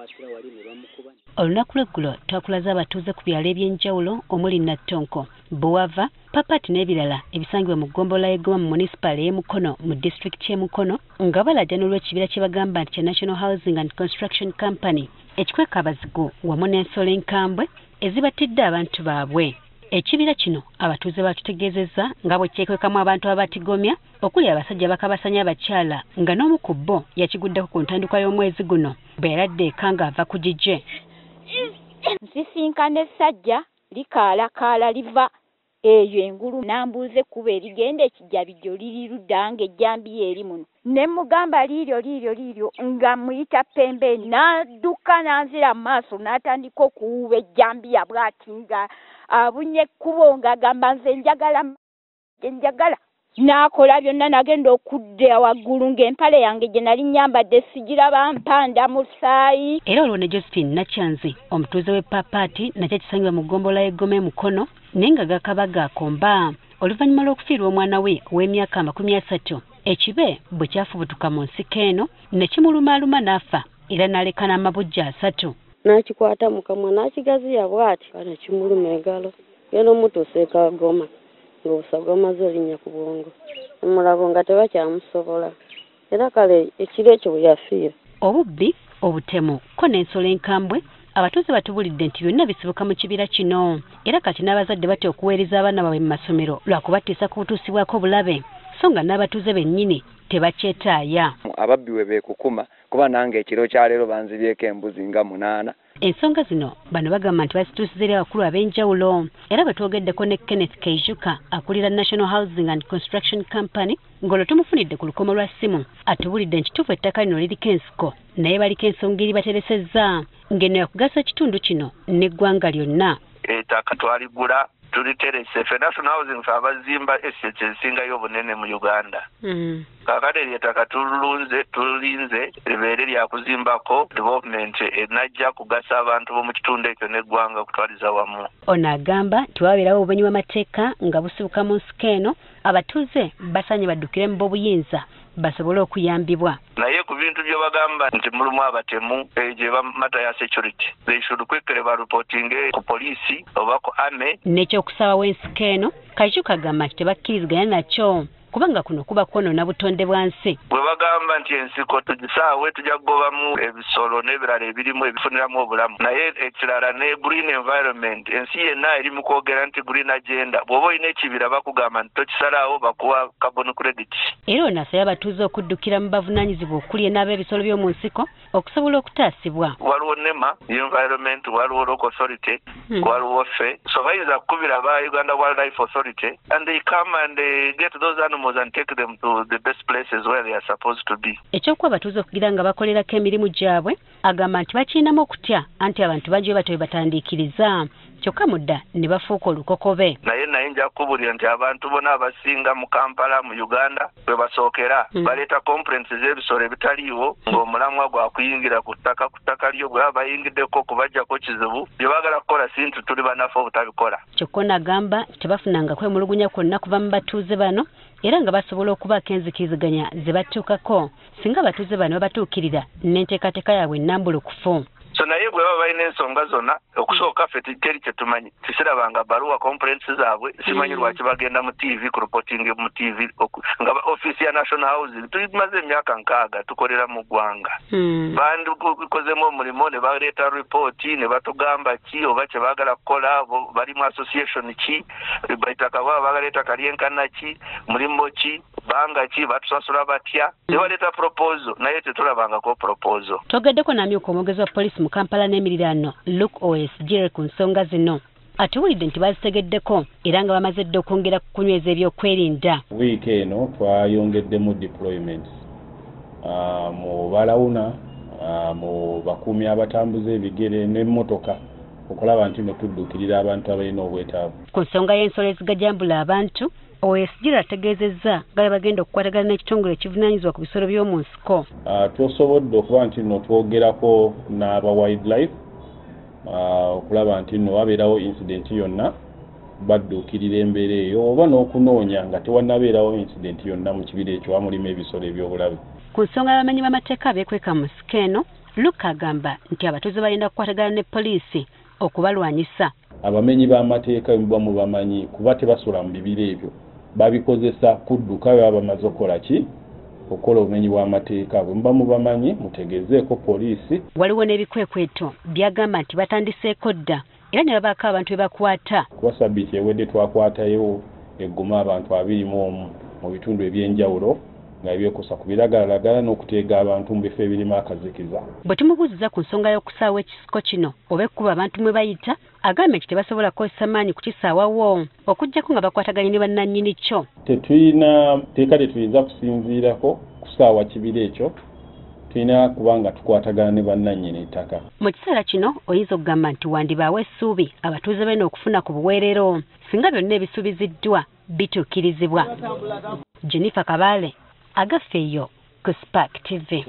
bamukwatira wali ne bamukuba. Olunaku lw'eggulo twakulaze abatuuze ku byalo eby'enjawulo omuli Nattonko, Buwava, Papati n'ebirala ebisangibwa mu ggombolola y'e Goma mu munisipaali ey'e Mukono mu disitulikiti y'e Mukono nga balaajana olw'ekibira kye bagamba nti kya National Housing and Construction Company ekikweka abazigu wamu n'ensolo enkambwe ezibatidde abantu baabwe. Ekibira kino abatuuze batutegeezezza nga bwe kyekwekamu abantu abatigomya okuli abasajja bakabasanya abakyala nga n'omu ku bo yakiguddeko ku ntandikwa y'omwezi guno bwe yaladde eka ng'ava ku gigye. Nsisinkana essajja likaalakaala liva eyo engulu n'ambuuza ekkubo erigenda ekijjabijjo liri ludda ng'ejjambiya eri muno. Ne mugamba liiryo liiryo liiryo nga muyita pembeeni n'adduka n'anzira mu maaso n'atandika okuwuuba ejjambiya bw'ati nga abunye ekkubo ng'agamba nze njagala njagala. N'akola byonna n'agenda okudda waggulu ng'empale yange gye nali nnyambadde sigiraba mpanda musaayi. Era olwo ne Josephine Nakyanzi omutuuze w'e Papaati nakyo ekisangibwa mu ggombolola y'e Goma e Mukono naye nga gakaba gaakomba oluvannyuma lw'okufiirwa omwana we ow'emyaka 30 ekibe bwe kyafubutuka mu nsiko eno ne kimulumaaluma n'afa era n'aleka n'amabujja 3. N'akikwata mu kamwa n'akigaziya bw'ati ne kimuluma engalo genda omutuusa e Kagoma ng'obusa bwamaze olinnya ku bwongo omulago nga tebakyamusobola era kale ekiro ekyo bwe yafiira. Obubbi, obutemu ko n'ensolo enkambwe abatuuze batubulidde nti byonna bisibuka mu kibira kino era kati n'abazadde batya okuweereza abaana baabwe mu masomero lwakubatiisa ku butuusibwako obulabe so nga n'abatuuze bennyini tebakyetaaya. Ababbi we beekukuma kuba nange ekiro kya leero banzibyeko embuzi nga 8. Ensonga zino bano bagamba nti bazituusiza eri abakulu ab'enjawulo era bwe twogeddeko ne Kenneth Keijuka akulira National Housing and Construction Company ng'olwo tumufunidde ku lukomo lwa ssimu atubulidde nti kituufu ettaka lino liriko ensiko naye baliko ensonga eri bateresezza ng'eno yakugasa ekitundu kino n'eggwanga lyonna. Ettaka twaligula tuliterese ffe National Housing ffe abazimba estates ezisingayo obunene mu Uganda. Kaakati eryo ettaka tulinze libeere lyakuzimbako development enajja kugasa abantu b'omu kitundu ekyo n'eggwanga okutwaliza wamu. Ono agamba nti wabeerawo obumenyi bw'amateeka nga busibuka mu nsiko eno abatuuze basaanye baddukire mu b'obuyinza basobole okuyambibwa. Naye ku bintu bye bagamba nti mulimu abatemu gye matter ya security they should quickly bareportinge ku poliisi oba ku army. N'ekyokusaawa w'ensiko eno Kajuka agamba nti tebakkiriziganya nakyo kubanga kuno kuba kwonoona butonde bwa nsi. Bwe bagamba nti ensiko tugisaawe tujja kugobamu ebisolo n'ebirala ebirimu ebifuniramu obulamu naye ekirala ne green environment ensi yenna eri mu kwogera nti green agenda bw'oba olina ekibira bakugamba nti tokisalaawo bakuwa carbon credit. Era ono asabye abatuuze okuddukira mu bavunaanyizibwa okuli n'ab'ebisolo by'omu nsiko okusobola okutaasibwa. Waliwo NEMA environment, waliwo local authority, waliwo ffe so bayinza kukubira ba Uganda Wildlife Authority and they come and they get those animals and take them to the best places where they are supposed to be. Ekyokuba abatuuze okugira nga bakolerako emirimu gyabwe agamba nti bakirinamu okutya anti abantu bangi bwe batyo bwe batandiikiriza kyokka mudda ne bafuuka olukokobe. Naye nja kukubulira nti abantu bonna abasinga mu Kampala mu Uganda bwe basookera baleeta complaints z'ebisolo ebitaliiwo ng'omulamwa gwa kuyingira ku ttaka lyo bwe baba bayingiddeko kubaggyako kizibu bye baagala kukola si nti tuli banafu obutabikola. Kyokka ono agamba tebafunanga kwemulugunya kwonna kuva mu batuuze bano era nga basobola okubaako enzikiriziganya ze batuukako singa abatuuze bano babatuukirira n'enteekateeka yaabwe ennambulukufu. So naye bwe baba balina ensonga zonna okusooka ffe teri kye tumanyi tisirabanga baluwa complaints zaabwe simanyi lwaki bagenda mu TV ku reporting mu TV nga ofiisi ya National Housing tumaze emyaka 6 tukolera mu ggwanga. Bandikozemu omulimu ne baleeta ripooti ne batugamba ki oba kye baagala kukola bali mu association ki ettaka baba baagala ettaka lyenkana ki mulimu ki banga ki batusasula batya ne baleeta proposal naye tetulabangako proposal. Twogeddeko n'amyuka omwogezi wa poliisi mu Kampala n'emiriraano Luke Owesigire ku nsonga zino atuwulidde nti bazitegeddeko era nga bamaze dda okwongera ku kunyweza ebyokwerinda. Wiiki eno twayongeddemu deployments mu balawuna mu bakuumi abatambuza ebigere n'emmotoka okulaba nti no tudduukirira abantu abalina obwetaavu. Ku nsonga y'ensolo ezigajambula abantu Owesigire ategeezezza nga bwe bagenda okukwatagana n'ekitongole ekivunaanyizibwa ku bisolo by'omu nsiko. Tusobodde okuba nti nno twogerako n'aba wildlife okulaba nti nno wabeerawo incident yonna badduukirira embeera eyo oba n'okunoonya nga tewannabeerawo incident yonna mu kibira ekyo wamulimu ebisolo eby'obulabe. Ku nsonga y'abamenyi b'amateeka abeekweka mu nsiko eno Luka agamba nti abatuuze balina kukwatagana ne poliisi okubalwanyisa. Abamenyi b'amateeka muba mubamanyi kuba tebasula mu bibira ebyo, babikozesa kudduka baba bamaze okukola ki, okukola obumenyi bw'amateeka. Bwe muba mubamanyi mutegezeeko poliisi. Waliwo n'ebikwekweto by'agamba nti batandiseeko dda era ne babaako abantu be bakwata. Kuba sabbiiti ewedde twakwatayo eggoma abantu 21 mu bitundu eby'enjawulo nga byekuusa ku biragalalagala n'okuteega abantu mu bifo ebirimu akazikiza. Bwe tumubuuziza ku nsonga y'okusaawa ekisiko kino oba ekkubo abantu mwe bayita, agambye nti tebasobola kukozesa maanyi kukisaawawo okuggyako nga bakwataganye ne bannannyini kyo. Tetulina tteeka lye tuyinza kusinziirako kusaawa kibira ekyo, tulina kubanga tukwatagana ne bannannyini ttaka. Mu kiseera kino oyinza okugamba nti wandibaawo essuubi abatuuze beno okufuna ku buweerero singa byonna ebisuubiziddwa bituukirizibwa. Jennifer Kabale, Agafeeyo ku Spark TV.